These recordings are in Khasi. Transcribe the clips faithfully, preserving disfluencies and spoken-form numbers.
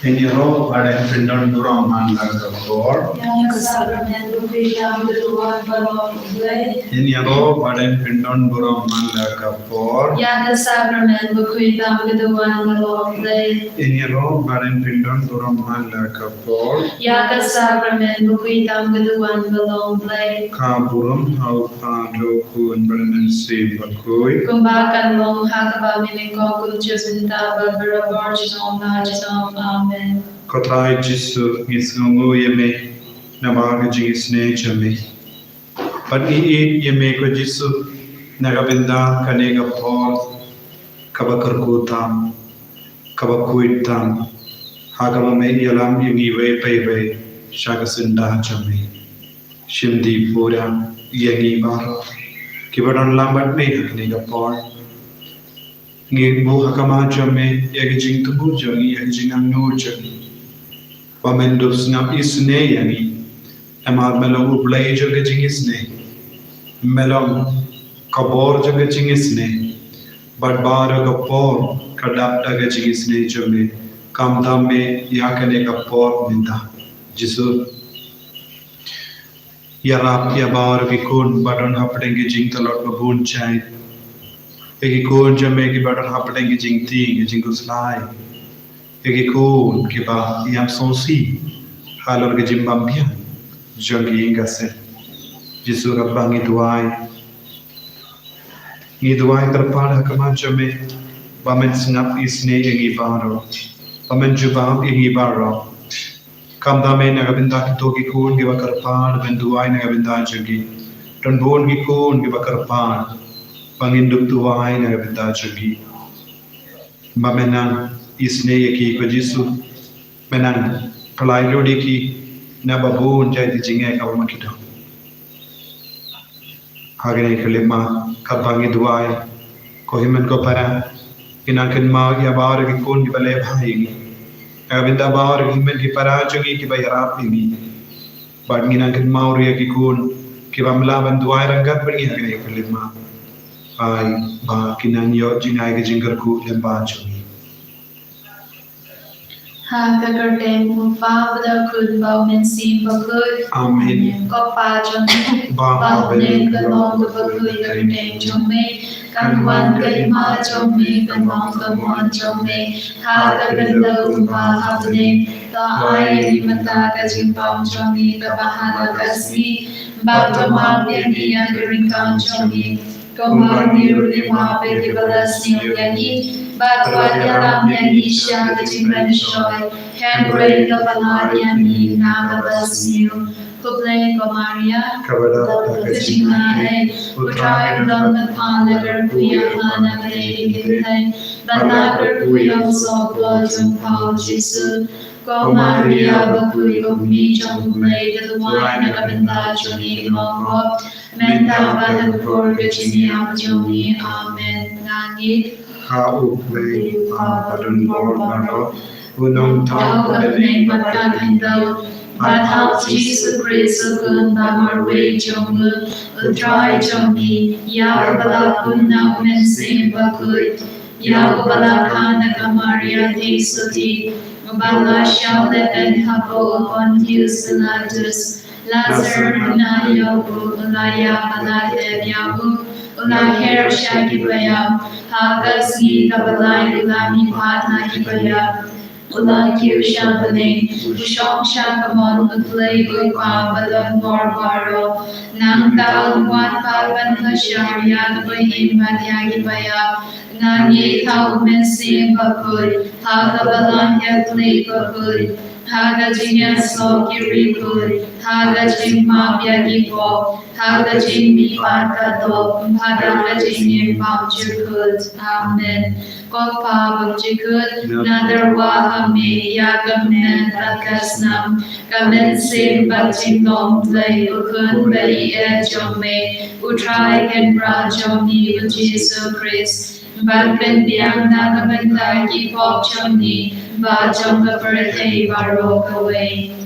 Ngin ïaroh ba dang pyndonkam burom man la ka por. Ïa ka sakramen bakhuid tam ka duwan ba long U Blei. Ngin ïaroh ba dang pyndonkam burom man la ka por. Ïa ka sakramen bakhuid tam ka duwan ba long U Blei. Ngin ïaroh ba dang pyndonkam burom man la ka por. Ïa ka sakramen bakhuid tam ka duwan ba long U Blei. Ka burom ha U Kpa, U Khun bad U Mynsiem Bakhuid. Kumba kan long ha kaba mynnyngkong, kumjuh mynta bad barabor junom la junom. Amen. Ko Trai Jisu, ngi sngewnguh ïa me namar ka jingisynei jong me. Bad ngi ïeit ïa me ko Jisu, na ka bynta kane ka por kaba kyrkhu tam, kaba khuid tam, ha kaba me ïalam ïa ngi iwei pa iwei sha ka syndah jong me. Shim dih pura ïa ngi baroh kiba don lang bad me ha kane ka por. Ngi buh ha khmat jong me ïa ki jingthmu jong ngi, ïa ki jingangnud jong ngi. Ba men dup sngap isynei ïa ngi. Namar me long U Blei jong ka jingisynei. Me long ka bor jong ka jingisynei. Bad baroh ka por ka dap da ka jingisynei jong me. Khamtam me ïa kane ka por mynta. Jisu, ïarap ïa baroh ki khun ba don hapdeng ki jingtlot ba bun jait. Ïa ki khun jong me kiba don hapdeng ki jingtieng, ki jingkhuslai. Ïa ki khun kiba ïam sngewsih halor ki jingbym biang jong ki ïing ka sem. Jisu Kpa, ngi duwai. Ngi duwai kyrpad ha khmat jong me ba men sngap isynei ïa ngi baroh. Ba men jubab ïa ngi baroh. Khamtam me na ka bynta kito ki khun kiba kyrpad ban duwai na ka bynta jong ki. Don bun ki khun kiba kyrpad ba ngin dup duwai na ka bynta jong ki. Ba men nang isynei ïa ki ko Jisu. Men nang pynlait lut ïa ki na ba bun jait ki jingeh kaba ma ki don. Ha kane ka lima kaba ngi duwai, ko hynmen ko para, ngi nang kynmaw ïa baroh ki khun kiba leh bha ïa ngi. Na ka bynta baroh ki hynmen ki para jong ngi kiba ïarap ïa ngi. Bad ngi nang kynmaw ruh ïa ki khun kiba ym lah ban duwai ryngkat bad ngi ha kane ka lima. Ai ba kin nang ïoh jingai ka jingkyrkhu lyngba jong ngi. Ha ka kyrteng U Kpa bad U Khun bad U Mynsiem Bakhuid. Amen. Ko Pa jong ngi ba ha bneng, ka long kaba khuid ka kyrteng jong me. Kan wan ka hima jong me, kan long ka mon jong me ha ka khyndew kumba ha bneng. To ai ïa ngi mynta ka jingpang jong ngi kaba ha la ka sngi. Bad to map ïa ngi ïa ki ryngkang jong ngi. Kumba ngi ruh ngi map ïa kiba la sniew ïa ngi, bad wat ïalam ïa ngi sha ka jingpynshoi, hynrei to pyllait ïa ngi na kaba sniew. Khublei ko Maria, kaba dap da ka jingngeit, U Trai u don bad pha, la kyrkhu ïa pha na pdeng ki kynthei, bad la kyrkhu ïa u soh jong pha u Jisu. Ko Maria bakhuid, ko Kmie jong U Blei, to duwai na ka bynta jong ngi ki nongpop, mynta bad ha ka por ka jingïap jong ngi. Amen. Nga ngeit ha U Blei U Kpa badonbor baroh, U Nongthaw ka bneng bad ka khyndew, bad ha U Jisu Khrist U Khun ba marwei jong U, U Trai jong ngi, ïa uba la pun na U Mynsiem Bakhuid, ïa uba la kha na ka Maria Theisotti, uba la shah lehbeiñ hapoh u Pontius Pilatus, la sngewbha ïa u, u la ïap, la tep ïa u, u la her sha kiba ïap, ha ka sngi kaba lai u la mihpat na kiba ïap, u la kiew sha bneng, u shong sha kamon U Blei U Kpa badonbor baroh. Nangta un wan pat ban bishar ïa kiba im bad ïa kiba ïap. Nga ngeit ha U Mynsiem Bakhuid, ha ka Balang Katholik bakhuid, ha ka jingïasoh ki riewkhuid, ha ka jingmap ïa ki pop, ha ka jingmihpat ka doh, bad ha ka jingim bymjukut. Amen. Ko Pa bymjukut, nga tyrwa ha me ïa ka met bad ka snam, ka mynsiem bad jinglong Blei U Khun barieh jong me, U Trai Kynrad jong ngi U Jisu Khrist, ban pynbiang na ka bynta ki pop jong ngi bad jong ka pyrthei baroh kawei.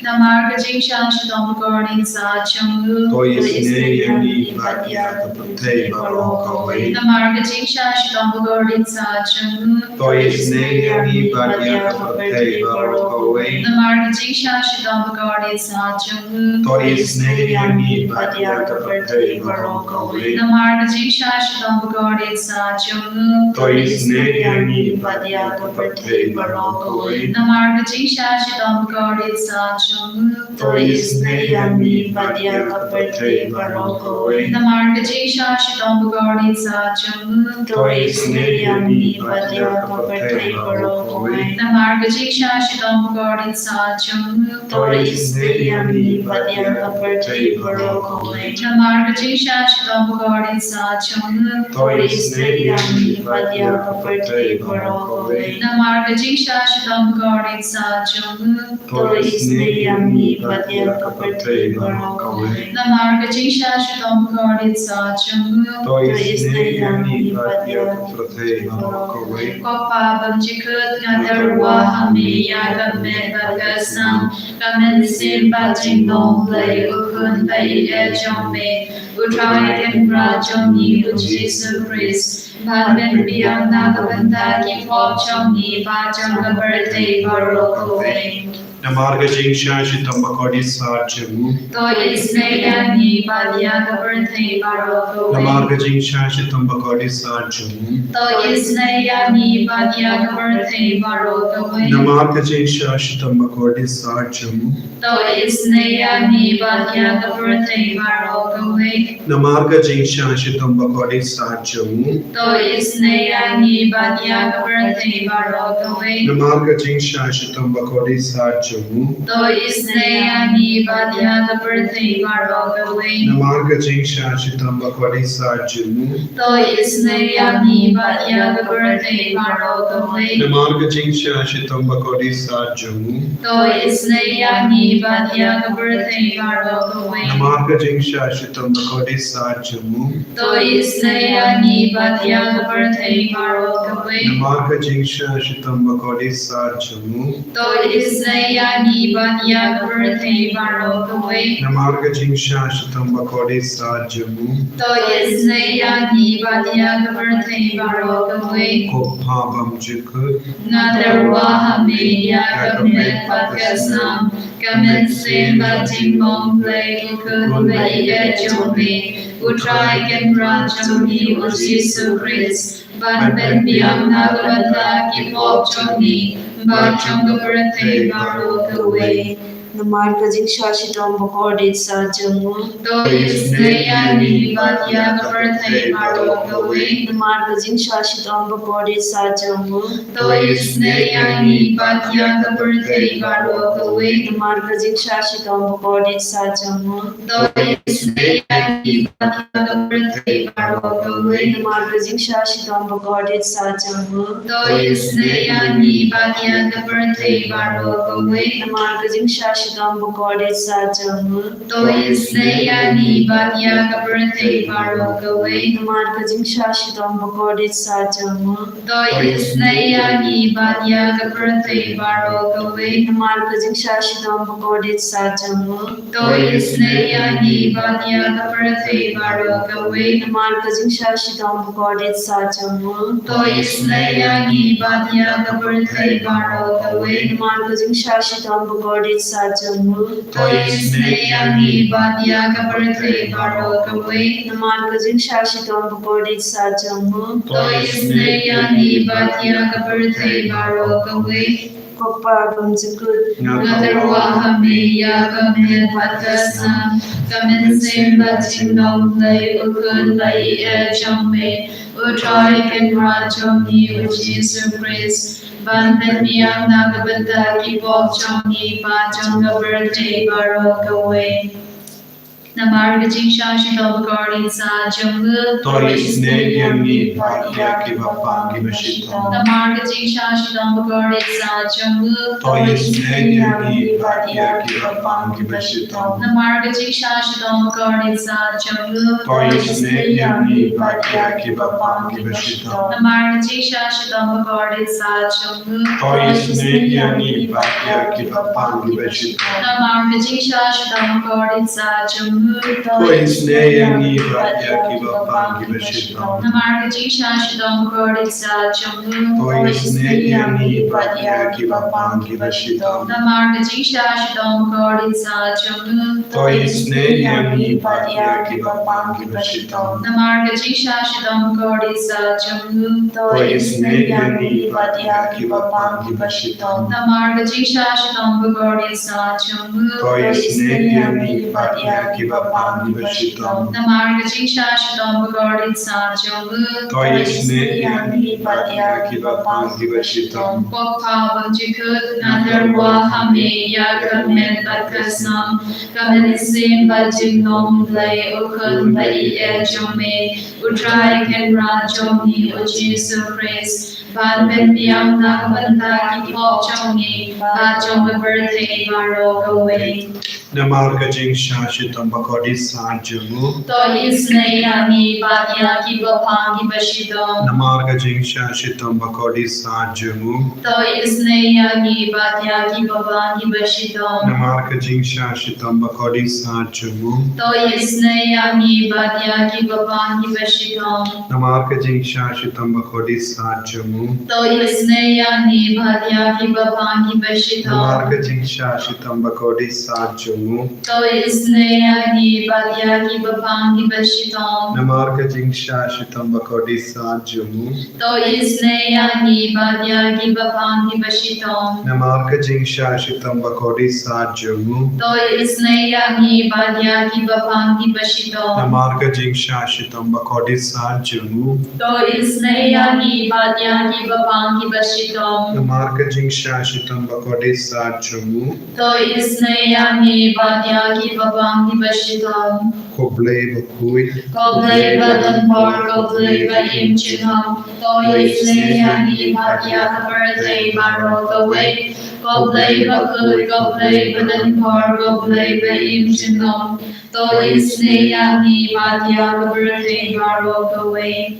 Namar ka jingshah shitom bakordit sah jong u. To isynei ïa ngi bad ïa ka pyrthei baroh kawei. Namar ka jingshah shitom bakordit sah jong u. To isynei ïa ngi bad ïa ka pyrthei baroh kawei. Namar ka jingshah shitom bakordit sah jong u. To isynei ïa ngi bad ïa ka pyrthei baroh kawei. Namar ka jingshah shitom bakordit sah jong u. To isynei ïa ngi bad ïa ka pyrthei baroh kawei. Namar ka jingshah shitom bakordit sah jong u. To isynei ïa ngi bad ïa ka pyrthei baroh kawei. Namar ka jingshah shitom bakordit sah jong u. To isynei ïa ngi bad ïa ka pyrthei baroh kawei. Namar ka jingshah shitom bakordit sah jong u. To isynei ïa ngi bad ïa ka pyrthei baroh kawei. Namar ka jingshah shitom bakordit sah jong u. To isynei ïa ngi bad ïa ka pyrthei baroh kawei. Namar ka jingshah shitom bakordit sah jong u. To isynei ïa ngi bad ïa ka pyrthei baroh kawei. Namar ka jingshah shitom bakordit sah jong u. To isynei ïa ngi bad ïa ka pyrthei baroh kawei. Ko Pa bymjukut, nga tyrwa ha me ïa ka met bad ka snam, ka mynsiem bad jinglong Blei u Khun ba ïeit jong me, U Trai Kynrad jong ngi U Jisu Khrist, ban pynbiang na ka bynta ki pop jong ngi bad jong ka pyrthei baroh kawei. Namar ka jingshah shitom bakordit sah jong u. To isynei ïa ngi bad ïa ka pyrthei baroh kawei. Namar ka jingshah shitom bakordit sah jong u. To isynei ïa ngi bad ïa ka pyrthei baroh kawei. Namar ka jingshah shitom bakordit sah jong u. To isynei ïa ngi bad ïa ka pyrthei baroh kawei. Namar ka jingshah shitom bakordit sah jong u. To isynei ïa ngi bad ïa ka pyrthei baroh kawei. Namar ka jingshah shitom bakordit sah jong u. To isynei ïa ngi bad ïa ka pyrthei baroh kawei. Namar ka jingshah shitom bakordit sah jong u. To isynei ïa ngi bad ïa ka pyrthei baroh kawei. Namar ka jingshah shitom bakordit sah jong u. To isynei ïa ngi bad ïa ka pyrthei baroh kawei. Namar ka jingshah shitom bakordit sah jong u. To isynei ïa ngi bad ïa ka pyrthei baroh kawei. Namar ka jingshah shitom bakordit sah jong u. To isynei ïa ngi bad ïa ka pyrthei baroh kawei. Namar ka jingshah shitom bakordit sah jong u. To isynei ïa ngi bad ïa ka pyrthei baroh kawei. Ko Pa bymjukut, nga tyrwa ha me ïa ka met bad ka snam, ka mynsiem bad jinglong Blei u Khun ba ïeit jong me, U Trai Kynrad jong ngi U Jisu Khrist, ban pynbiang na ka bynta ki pop jong ngi bad jong ka pyrthei baroh kawei. Namar ka jingshah shitom bakordit sah jong u. To isynei ïa ngi bad ïa ka pyrthei baroh kawei. Namar ka jingshah shitom bakordit sah jong u. To isynei ïa ngi bad ïa ka pyrthei baroh kawei. Namar ka jingshah shitom bakordit sah jong u. To isynei ïa ngi bad ïa ka pyrthei baroh kawei. Namar ka jingshah shitom bakordit sah jong u. To isynei ïa ngi bad ïa ka pyrthei baroh kawei. Namar ka jingshah shitom bakordit sah jong u. To isynei ïa ngi bad ïa ka pyrthei baroh kawei. Namar ka jingshah shitom bakordit sah jong u. To isynei ïa ngi bad ïa ka pyrthei baroh kawei. Namar ka jingshah shitom bakordit sah jong u. To isynei ïa ngi bad ïa ka pyrthei baroh kawei. Namar ka jingshah shitom bakordit sah jong u. To isynei ïa ngi bad ïa ka pyrthei baroh kawei. Namar ka jingshah shitom bakordit sah jong u. To isynei ïa ngi bad ïa ka pyrthei baroh kawei. Namar ka jingshah shitom bakordit sah jong u. To isynei ïa ngi bad ïa ka pyrthei baroh kawei. Ko Pa bymjukut, nga tyrwa ha me ïa ka met bad ka snam, ka mynsiem bad jinglong Blei u Khun ba ïeit jong me, U Trai Kynrad jong ngi U Jisu Khrist, ban pynbiang na ka bynta ki pop jong ngi bad jong ka pyrthei baroh kawei. Namar ka jingshah shitom bakordit sah jong u. To isynei ïa ngi bad ïa kiba pang kiba shitom. Namar ka jingshah shitom bakordit sah jong u. To isynei ïa ngi bad ïa kiba pang kiba shitom. Namar ka jingshah shitom bakordit sah jong u. To isynei ïa ngi bad ïa kiba pang kiba shitom. Namar ka jingshah shitom bakordit sah jong u. To isynei ïa ngi bad ïa kiba pang kiba shitom. Namar ka jingshah shitom bakordit sah jong u. To isynei ïa ngi bad ïa kiba pang kiba shitom. Namar ka jingshah shitom bakordit sah jong u. To isynei ïa ngi bad ïa kiba pang kiba shitom. Namar ka jingshah shitom bakordit sah jong u. To isynei ïa ngi bad ïa kiba pang kiba shitom. Namar ka jingshah shitom bakordit sah jong u. To isynei ïa ngi bad ïa kiba pang kiba shitom. Namar ka jingshah shitom bakordit sah jong u. To isynei ïa ngi bad ïa kiba pang kiba shitom. Namar ka jingshah shitom bakordit sah jong u. To isynei ïa ngi bad ïa kiba pang kiba shitom. Ko Pa bymjukut, nga tyrwa ha me ïa ka met bad ka snam, ka mynsiem bad jinglong Blei, u Khun ba ïeit jong me, u Trai Kynrad jong ngi u Jisu Khrist, ban pynbiang na ka bynta ki pop jong ngi bad jong ka pyrthei baroh kawei. Namar ka jingshah shitom bakordit sah jong u. To isynei ïa ngi bad ïa kiba pang kiba shitom. Namar ka jingshah shitom bakordit sah jong u. To isynei ïa ngi bad ïa kiba pang kiba shitom. Namar ka jingshah shitom bakordit sah jong u. To isynei ïa ngi bad ïa kiba pang kiba shitom. Namar ka jingshah shitom bakordit sah jong u. To isynei ïa ngi bad ïa kiba pang kiba shitom. Namar ka jingshah shitom bakordit sah jong u. To isynei ïa ngi bad ïa kiba pang kiba shitom. Namar ka jingshah shitom bakordit sah jong u. To isynei ïa ngi bad ïa kiba pang kiba shitom. Namar ka jingshah shitom bakordit sah jong u. To isynei ïa ngi bad ïa kiba pang kiba shitom. Namar ka jingshah shitom bakordit sah jong u. To isynei ïa ngi bad ïa kiba pang kiba shitom. Namar ka jingshah shitom bakordit sah jong u. To isynei ïa ngi bad ïa kiba pang kiba shitom. Ko Blei bakhuid. Ko Blei badonbor, ko Blei ba im junom. To isynei ïa ngi bad ïa ka pyrthei baroh kawei. Ko Blei bakhuid, ko Blei badonbor, ko Blei ba im junom. To isynei ïa ngi bad ïa ka pyrthei baroh kawei.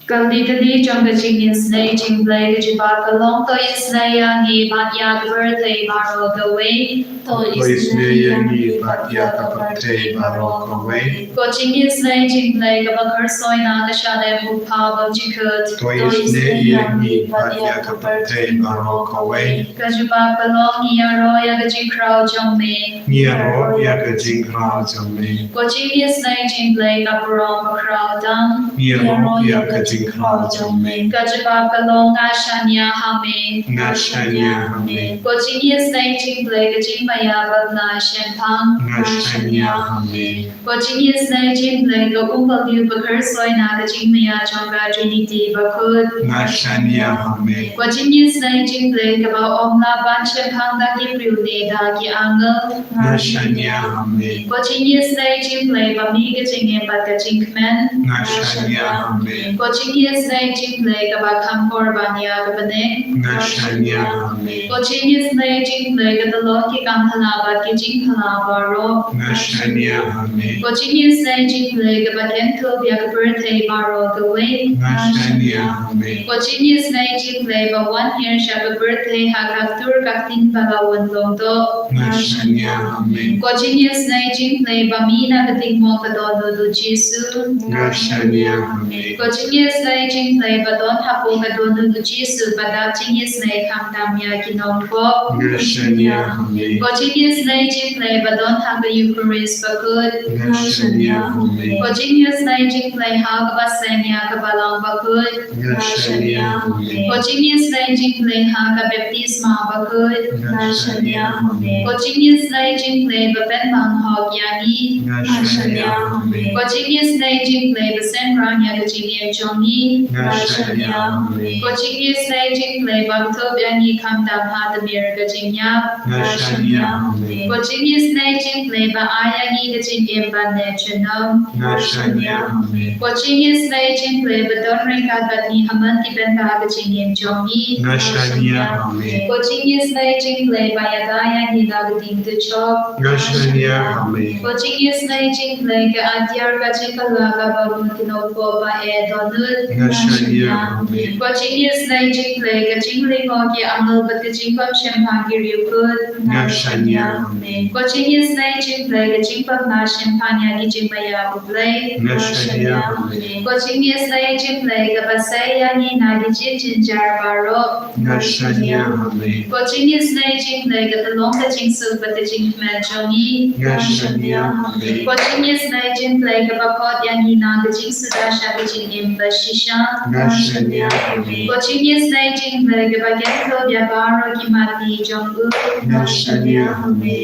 Ka litany jong ka jingisynei jingblei ka jubab ka long: To isynei ïa ngi bad ïa ka pyrthei baroh kawei. To isynei ïa ngi bad ïa ka pyrthei baroh kawei. Ko jingisynei jingblei kaba khuid soi na ka shalem u Kpa bymjukut. To isynei ïa ngi bad ïa ka pyrthei baroh kawei. Ka jubab ka long: Ngi ïaroh ïa ka jingkhraw jong me. Ngi ïaroh ïa ka jingkhraw jong me. Ko jingisynei jingblei ka burom bakhraw tam. Ngi ïaroh ïa ka jingkhraw jong me. Ka jubab ka long: Nga shaniah ha me. Nga shaniah ha me. Ko jingisynei jingblei ka jingmaïa ba bha shemphang. Nga shaniah ha me. Ko jingisynei jingblei ka um bakhuid ba khuid soi na ka jingmaïa jong ka Trinity bakhuid. Nga shaniah ha me. Ko jingisynei jingblei kaba ym lah ban shemphang da ki briew ne da ki angel. Nga shaniah ha me. Ko jingisynei jingblei ba mih ka jingim bad ka jingkmen. Nga shaniah ha me. Ko jingisynei jingblei kaba kham kor ban ïa ka bneng. Nga shaniah ha me. Ko jingisynei jingblei ka tyllong ki kam phylla bad ki jingphylla baroh. Nga shaniah ha me. Ko jingisynei jingblei kaba kynthup ïa ka pyrthei baroh kawei. Nga shaniah ha me. Ko jingisynei jingblei ba wan hiar sha ka pyrthei ha ka ktur ka ktien ba la wan long doh. Nga shaniah ha me. Ko jingisynei jingblei ba mih na ka dingmok ka Dohnud u Jisu. Nga shaniah ha me. Ko jingisynei jingblei ba don hapoh ka Dohnud u Jisu ba dap jingisynei khamtam ïa ki nongpop. Nga shaniah ha me. Ko jingisynei jingblei ba don ha ka Eukharist bakhuid. Nga shaniah ha me. Ko jingisynei jingblei ha kaba seng ïa ka Balang bakhuid. Nga shaniah ha me. Ko jingisynei jingblei ha ka baptisma bakhuid. Nga shaniah ha me. Ko jingisynei jingblei ba pynbang hok ïa ngi. Nga shaniah ha me. Ko jingisynei jingblei ba seng rang ïa ka jingim jong ngi. ngi. Nga shaniah ha me. Ko jingisynei jong U Blei ba kthop ïa ngi khamtam ha tmier ka jingïap. Nga shaniah ha me. Ko jingisynei jong U Blei ba ai ïa ngi ka jingim ban leh junom. Nga shaniah ha me. Ko jingisynei jong U Blei ba don ryngkat bad ngi ha man ki bynta ka jingim jong ngi. Nga shaniah ha me. Ko jingisynei jong U Blei ba ïada ïa ngi na ka ding jong u. Nga shaniah ha me. Ko jingisynei jong U Blei ka atiar ka jingkylla kaba mut kynnoh ko ba eh dohnud. Nga shaniah ha me. Ko jingisynei jong U Blei ka jinglyngngoh ki angel bad ka jingbymshemphang ki riewkhuid. Nga shaniah ha me. Ko jingisynei jong U Blei ka jingpynbna shemphang ïa ki jingmaïa U Blei. Nga shaniah ha me. Ko jingisynei jong U Blei kaba sei ïa ngi na ki jingjynjar baroh. Nga shaniah ha me. Ko jingisynei jong U Blei ka tyllong ka jingsuk bad ka jingkmen jong ngi. Nga shaniah ha me. Ko jingisynei jong U Blei kaba khot ïa ngi na ka jingsuda sha ka jingim ba shisha. Nga shaniah ha me. Ko jingisynei jong U Blei kaba kynthut ïa baroh ki mane jong u. Nga shaniah ha me.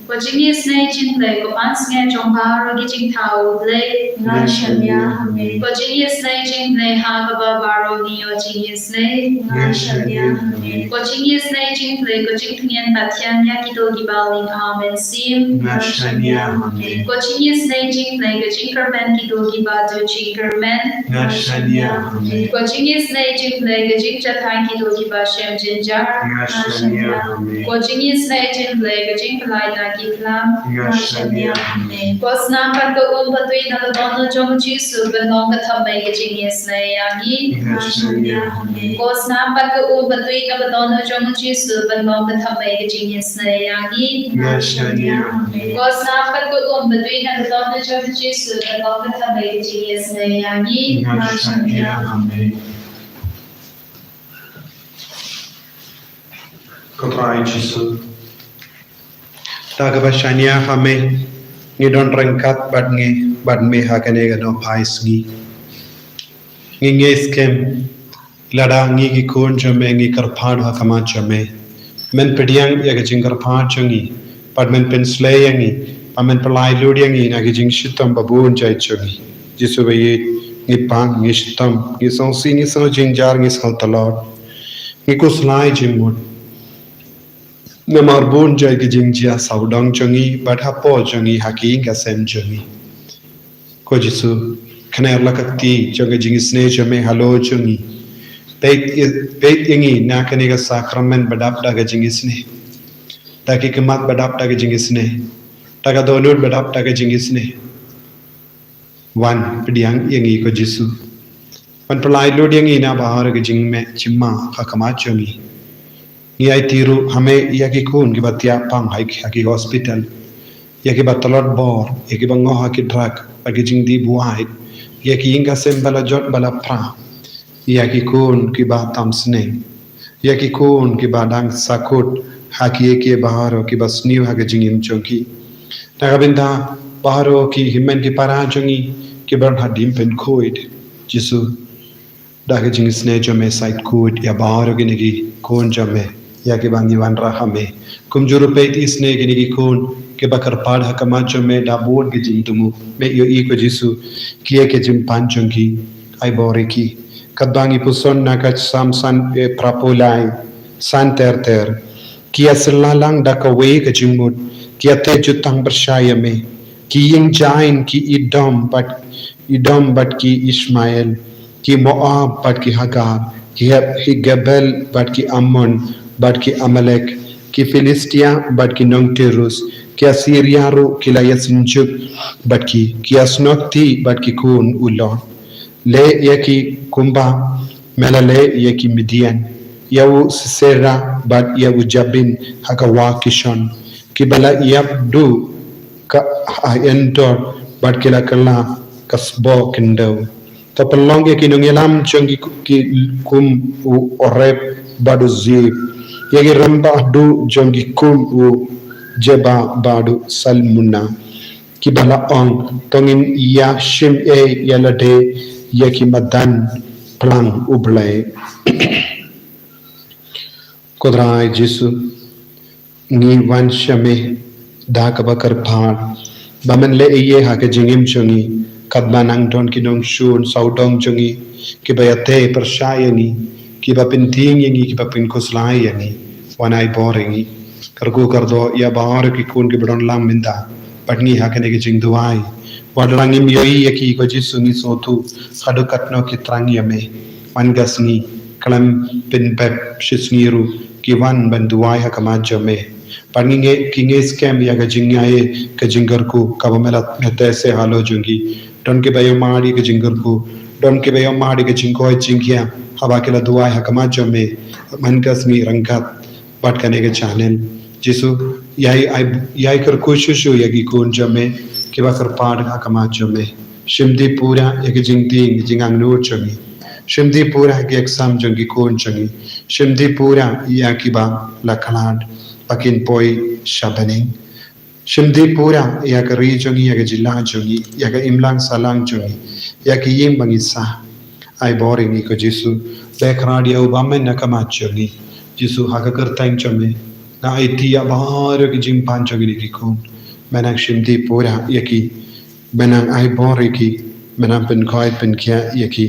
Ko jingisynei jong U Blei ko pansngiat jong baroh ki jingthaw U Blei. Nga shaniah ha me. Ko jingisynei jong U Blei ha kaba baroh ngi ïoh jingisynei. Nga shaniah ha me. Ko jingisynei jong U Blei ko jingtngen ba thiang ïa kito kiba ling ha mynsiem. Nga shaniah ha me. Ko jingisynei jong U Blei ko jingkyrmen kito kiba duh jingkyrmen. Nga shaniah ha me. Ko jingisynei jong U Blei ko jingjahthait kito kiba shem jynjar. Nga shaniah ha me. Ko jingisynei jong U Blei ko jingpyllait na ki phlang. Nga shaniah ha me. Ko snam bad ka um ba tuid na ka dohnud jong U Jisu ban long ka thymmei ka jingisynei ïa ngi. Nga shaniah ha me. Ko snam bad ka um ba tuid na ka dohnud jong U Jisu ban long ka thymmei ka jingisynei ïa ngi. Nga shaniah ha me. Ko snam bad ka um ba tuid na ka dohnud jong U Jisu ban long ka thymmei ka jingisynei ïa ngi. Nga shaniah ha me. Ko Trai Jisu, da kaba shaniah ha me ngi don ryngkat bad ngi bad me ha kane ka nohphai sngi. Ngi ngeit skhem lada ngi ki khun jong me ngi kyrpad ha khmat jong me, men pdiang ïa ka jingkyrpad jong ngi bad men pynsleh ïa ngi bad men pynlait lut ïa ngi na ki jingshitom ba bun jait jong ngi. Jisu ba ïeit, ngi pang, ngi shitom, ngi sngewsih, ngi sngewjynjar, ngi sngewtlot, ngi khuslai jingmut. Namar bun jait ki jingjia sawdong jong ngi bad hapoh jong ngi ha ki ïing ka sem jong ngi. Ko Jisu, khner la ka kti jong ka jingisynei jong me halor jong ngi. Peit ïa, peit ïa ngi na kane ka sakramen ba dap da ka jingisynei, da ki khmat ba dap da ka jingisynei, da ka dohnud ba dap da ka jingisynei. Wan pdiang ïa ngi ko Jisu. Wan pynlait lut ïa ngi na baroh ki jingmeh jingma ha khmat jong ngi. Ngi aiti ruh ha me ïa ki khun kiba thiah pang ha ki hospital, ïa kiba tlot bor, ïa kiba ngoh ha ki drug bad ki jingdih buaid, ïa ki ïing ka sem ba la jot ba la pra, ïa ki khun kiba tam sneng, ïa ki khun kiba dang sahkut ha kiei kiei baroh kiba sniew ha ka jingim jong ki. Na ka bynta baroh ki hynmen ki para jong ngi kiba don ha diengpynkhuid, Jisu, da ka jingisynei jong me sait khuid ïa baroh kine ki khun jong me ïa kiba ngi wanrah ha me. Kumjuh ruh peit isynei kine ki khun kiba kyrpad ha khmat jong me da bun ki jingthmu. Me ïohi ko Jisu kiei kiei ki jingpan jong ki. Ai bor ïa ki. Katba ngi puson na ka Salm san, eh, phra phew lai, san ter ter. Ki ïa syllah lang da kawei ka jingmut, ki ïa theh jutang pyrshah ïa me. Ki ïing Jain, ki Edom bad, Edom bad ki Ishmael, ki Moab bad ki Hagar, ki Heb-, ki Gebal bad ki Ammon bad ki Amalek, ki Philistia bad ki nong Tirus, ki Assyria ruh ki la ïa synjuk bad ki, ki ïa snoh kti bad ki khun u Lot. Leh ïa ki kumba me la leh ïa ki Midian, ïa u Sisera bad ïa u Jabin ha ka wah Kishon, kiba la ïap duh ka ha Endor bad ki la kylla ka sboh khyndew. To pynlong ïa ki nongïalam jong ki, ki kum u Oreb bad u Zeeb, ïa ki rangbah duh jong ki kum u Jeba bad u Salmunna. Kiba la ong, to ngin ïa shim ei ïa lade ïa ki madan phlang U Blei. Ko Trai Jisu, ngi wan sha me da kaba kyrpad ba men leh ei ei ha ka jingim jong ngi Katba nang don ki nongshun sawdong jong ngi, kiba ïateh pyrshah ïa ngi, kiba pyntieng ïa ngi, kiba pynkhuslai ïa ngi, wan ai bor ïa ngi. Kyrkhu kyrdoh ïa baroh ki khun kiba don lang mynta bad ngi ha kane ka jingduwai. Wat la ngim ïohi ïa ki, ko Jisu, ngi sngewthuh haduh katno ki thrang ïa me. Man ka sngi, khlem pynbeit shisngi ruh ki wan ban duwai ha khmat jong me. Bad ngi ngeit, ki ngeit skhem ïa ka jingaiei, ka jingkyrkhu kaba me la ïateh seh halor jong ki. Don kiba ïohmad ïa ka jingkyrkhu, don kiba ïohmad ïa ka jingkoit jingkhiah haba ki la duwai ha khmat jong me. Man ka sngi, ryngkat bad kane ka channel, Jisu, ïai, ïai, ïai kyrkhu shuh shuh ïa ki khun jong me kiba kyrpad ha khmat jong me. Shim dih pura ïa ki jingtieng jingangnud jong ngi. Shim dih pura ïa ki exam jong ki khun jong ngi. Shim dih pura ïa kiba la khlad ba kin poi sha bneng. Shim dih pura ïa ka ri jong ngi, ïa ka jylla jong ngi, ïa ka imlang sahlang jong ngi, ïa ki ïing ba ngi sah. Ai bor ïa ngi, ko Jisu. Beh kyrpad ïa u bymman na khmat jong ngi. Jisu, ha ka kyrteng jong me, nga aiti ïa baroh ki jingpan jong ngi ki khun. Me nang shim dih pura ïa ki. Me nang ai bor ïa ki. Me nang pynkhuid pynkhiah ïa ki.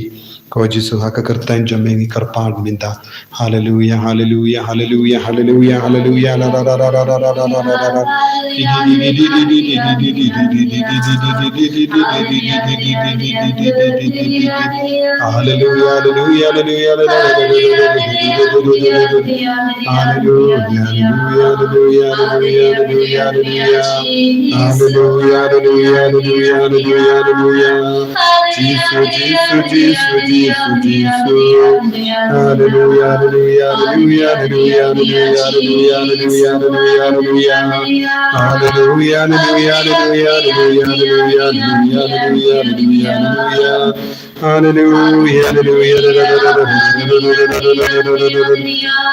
Ko Jisu, ha ka kyrteng jong me ngi kyrpad mynta. Haleluya, haleluya, haleluya, haleluya, haleluya. Haleluya, haleluya, haleluya, haleluya. Haleluya, haleluya, haleluya, haleluya, haleluya, haleluya. Haleluya, haleluya, haleluya, haleluya, haleluya. Jisu, Jisu, Jisu, Jisu, Jisu. Haleluya, haleluya, haleluya, haleluya, haleluya. Haleluya, haleluya, haleluya, haleluya, haleluya. Haleluya, haleluya, haleluya.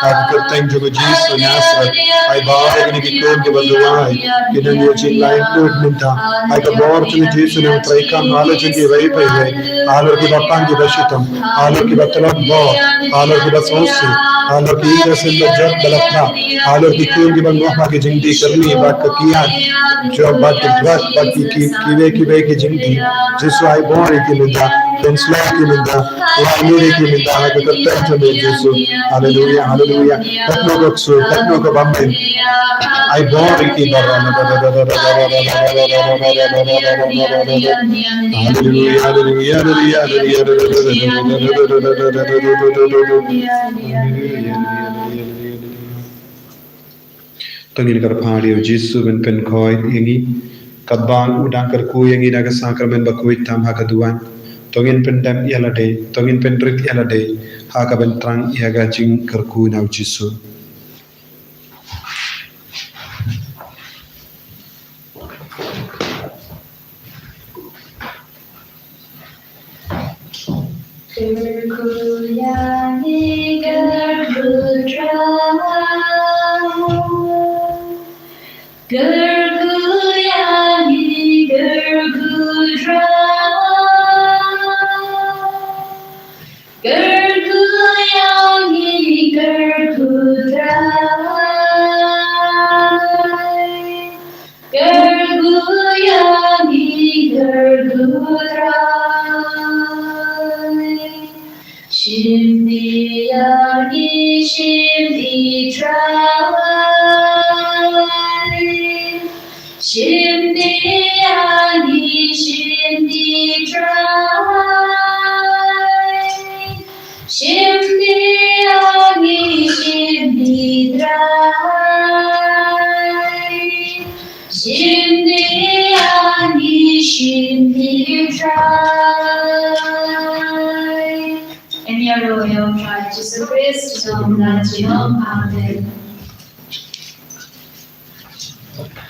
Ha ka kyrteng jong u Jisu Nasareth, ai bor ïa kine ki khun kiba duwai, ki nang ïoh jinglaitluid mynta. Ai ka bor jong u Jisu nang trei kam halor jong ki iwei pa iwei, halor kiba pang kiba shitom, halor kiba tlot bor, halor kiba sngewsih, halor ki ïing ki sem ba jot ba la phah, halor ki khun kiba ngoh ha ki jingdih kyrni bad ka kiad, jop bad ki drug bad ki, ki, kiwei kiwei ki jingdih. Jisu, ai bor ïa ki mynta, pynslem ïa ki mynta, wad ïa ki mynta ha ka kyrteng jong me Jisu. Haleluya, haleluya. Katno ka ksu, katno ka bymman. Ai bor ïa ki baroh. Haleluya, haleluya, haleluya, haleluya. To ngin kyrpad ïa u Jisu ban pynkhuid ïa ngi. Katba u dang kyrkhu ïa ngi da ka sakramen bakhuid tam ha ka duwan, to ngin pyndep ïa lade, to ngin pynrit ïa lade ha ka ban thrang ïa ka jingkyrkhu na u Jisu. Kyrkhu ïa ngi, kyrkhu trai. Kyrkhu ïa ngi, kyrkhu trai. Kyrkhu ïa ngi, kyrkhu trai. Kyrkhu ïa ngi, kyrkhu trai. Shim dih ïa ngi, shim dih trai. Shim dih ïa ngi, shim dih trai. Shim dih ïa ngi, shim dih trai. Shim dih ïa ngi, shim dih trai. Ïa ngi ruh ïa u Trai Jisu Khrist, u nongpynim jong ngi. Amen.